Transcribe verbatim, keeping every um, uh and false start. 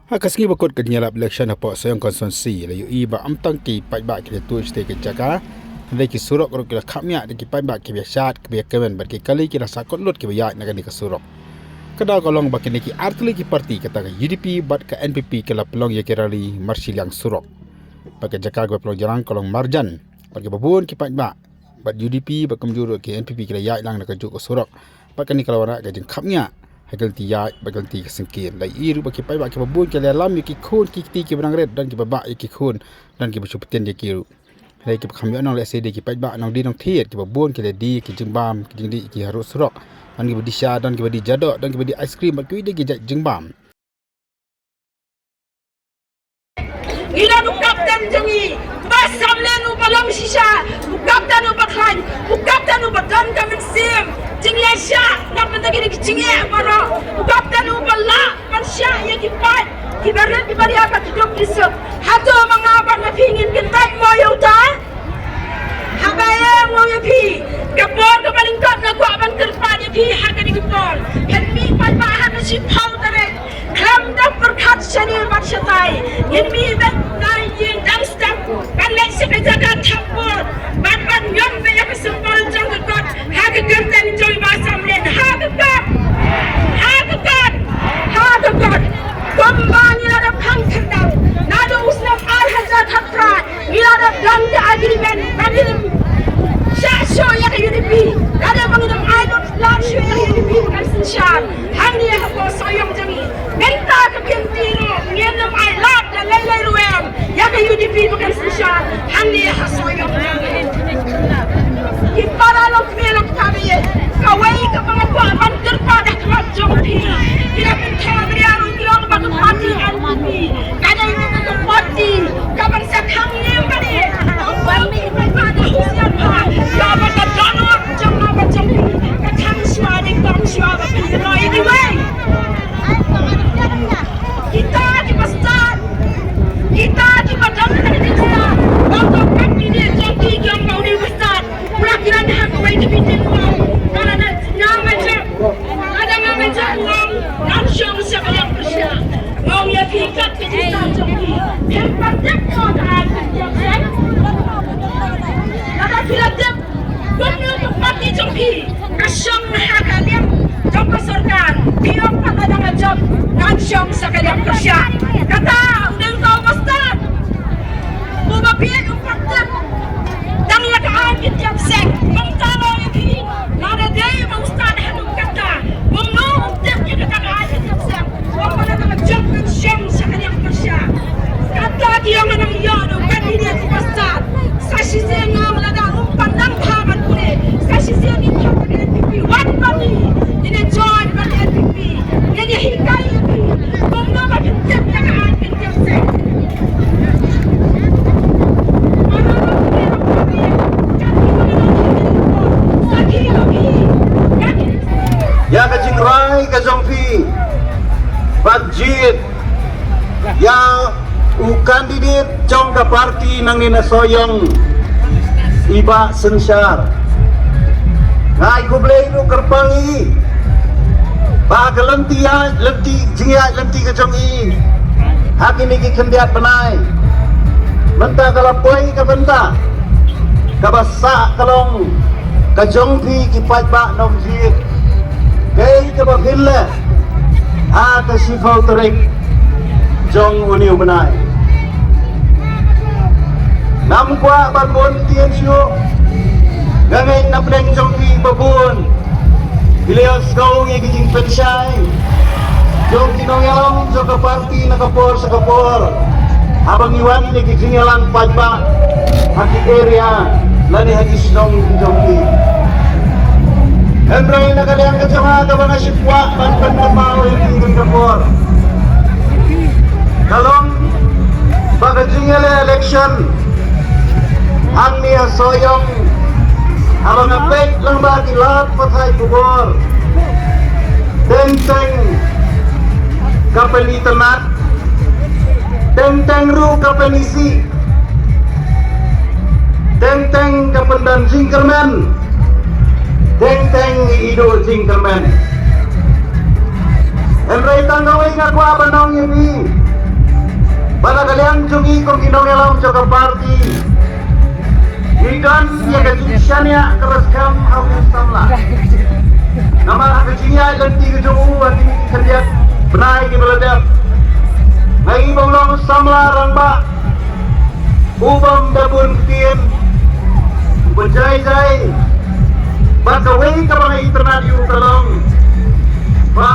Ha ka sngi ba kut ka jingïalap election hapoh Sohiong constituency la ïohi ba ym tang ki paidbah ki la tuid sha ka jaka, hynrei ki surok ruh ki la khapngiah da ki paidbah kiba ïaishad, kiba ïakmen bad ki kali ki la sahkut lut kiba ïaid na kane ka surok. Ka daw ka long ba kine ki artylli ki parti kata ka U D P bad ka N P P ki la pynlong ïa ki rali marshiliang surok. Bad ka jaka kaba pynlong jingïalang ka long marjan bad kiba bun ki paidbah bad U D P bad kumjuh ruh ki N P P ki la ïaid lang na kajuh ka surok. Bad kane ka la wanrah ka jingkhapngiah ha ki lynti ïaid bad ki lynti ka syngkien. La ïohi ruh ba ki paidbah kiba bun ki la ïalam ïa ki khun ki kti kiba nang rit, don kiba bah ïa ki khun, don kiba shu pyntieng ïa ki ruh. Hynrei kiba kham ïoh nong lehse dei ki paidbah nongdie nongthied kiba bun ki la die ïa ki jingbam, ki jingdih ïa ki haroh surok. Don kiba die sha, don kiba die jadoh, don kiba die ice cream bad kiwei de ki jait jingbam. Ngi don u kapten jong ngi, u Bah Samlin uba long shisha, u kapten uba khlaiñ, u kapten uba don ka mynsiem jingïaishah na ka bynta kine ki jingeh baroh, u kapten uba lah ban shah ïa ki paid kiba rit kiba riat bad ki duk ki suk. Hato ma nga bad ma phi ngin kyntait mo ïa uta? Haba ïa ngo ïa phi, ka por kaba lyngkot nga kwah ban kyrpad ïa phi ha kane ka por. Phin mih paidbah ha ka shiphew tarik. Khlem da pyrkhat shane bad shatai, ngin mih ban dai ïing dang step ban leit sha ka jaka thap vote bad ban ñion beit ïa ka symbol jong ka kot ha ka kyrteng jong i Bah Samlin. Ha ka kot! Ha ka kot! Ha ka kot! Kumba ngi la dep khang kyrdan naduh u snem ar hajar khatphra, ngi la dep don ka agreement ba ngin ym shah shuh ïa ka U D P. Lada ba ngin ym ai lut lad shuh ïa ka U D P ba kan synshar hangne hapoh Sohiong jong ngi. Mynta ka kynti ruh ngin ym ai lad da lei lei ruh em ïa ka U D P ba kan synshar hangne ha Sohiong jong ngi. Ki para lok kmie lok kpa, kawei kaba nga kwah ban kyrpad ha khmat jong phi, ki la pynthor ïa ruh ki long ba ka party N P P ka dei kata ka party kaban sa khang ïing bad ïa ka party ba ka husiar bha, kaba ka dohnud jong nga bad jong phi ka khang shuwa, dei kaba shuwa ba pynroi ïa kiwei. Kita kiba stad, kita kiba don ha ka register, ba ka candidate jong ki jong ka university. Pura kiran ha kawei ka meeting mo, ka la da nga ma jam, ka da nga ma jam mo, ngam shong sha ka liang pyrshah. Mo ïa phi kat ka jingstad jong phi, phi pat tip mo ka ai ka jingstad. Lada phi la tip kumno ka party jong phi ka shong ha ka liang jong ka sorkar, phi ong pat lada nga jop ngan shong sha ka liang pyrshah. Kata u dei uta uba stad. Uba phi ong pat tip. Tang ïa ka ai ka jingstad. Bang ta lo ïa phi. Lada dei ba u stad ha num kata, bang no um tip ïa kata ka ai ka jingstad. Ong ba lada nga jop ngan shong sha ka liang pyrshah. Kata ki ong nang ïa u candidate uba stad. Sa shisien nga ong lada um pat nang bha ban pule, sa shisien ngin thok ka N P P wan bad ngi, ngin ïa join bad N P P. Ngin ïa hikai ïa phi kumno ba phin tip ïa ka ai ka jingstad. Ïa ka jingrai ka jong phi ban jied ïa u candidate jong ka party nangne na Sohiong, i Bah Synshar. Nga ai khublei ruh kyrpang ïa i ba ka lynti ïaid lynti, jingïaid lynti ka jong i ha kine ki khyndiat bnai mynta ka la poi ka bynta. Kaba sah ka long ka jong phi ki paidbah nongjied, kaei kaba phin leh ha ka shiphew tarik jong une u bnai. Ngam kwah ban bun ktien shuh. Nga ngeit na pdeng jong phi ba bun phi la ïohsngew ïa ki jingpynshai jong ki nongïalam jong ka party na ka por sha ka por haba ngi wan ïa ki jingïalang paidbah ha ki area lane ha ki shnong ki jong phi. Hynrei na ka liang ka jong nga kaba nga shu kwah ban pynkynmaw ïa phi kane ka por ka long ba ka jingïaleh election hangne ha Sohiong, haba nga peit lyngba ki lad pathai khubor, teng teng ka pynitynnad, teng teng ruh ka pynisih, teng teng ka pyndon jingkyrmen, teng teng i iduh jingkyrmen. Hynrei tang kawei nga kwah ban ong ïa phi, Jong ngi kum ki nongïalam jong ka party, ngi don ïa ka jingshaniah ka raskham ha u samla. Namar ha ka jingïaid lynti ka jong u ha kine ki khyndiat bnai kiba la dep, nga i ba u long u samla rangbah u bym da bun ktien, u ba jai jai. Bad kawei kaba nga itynnad ïa u ka long ba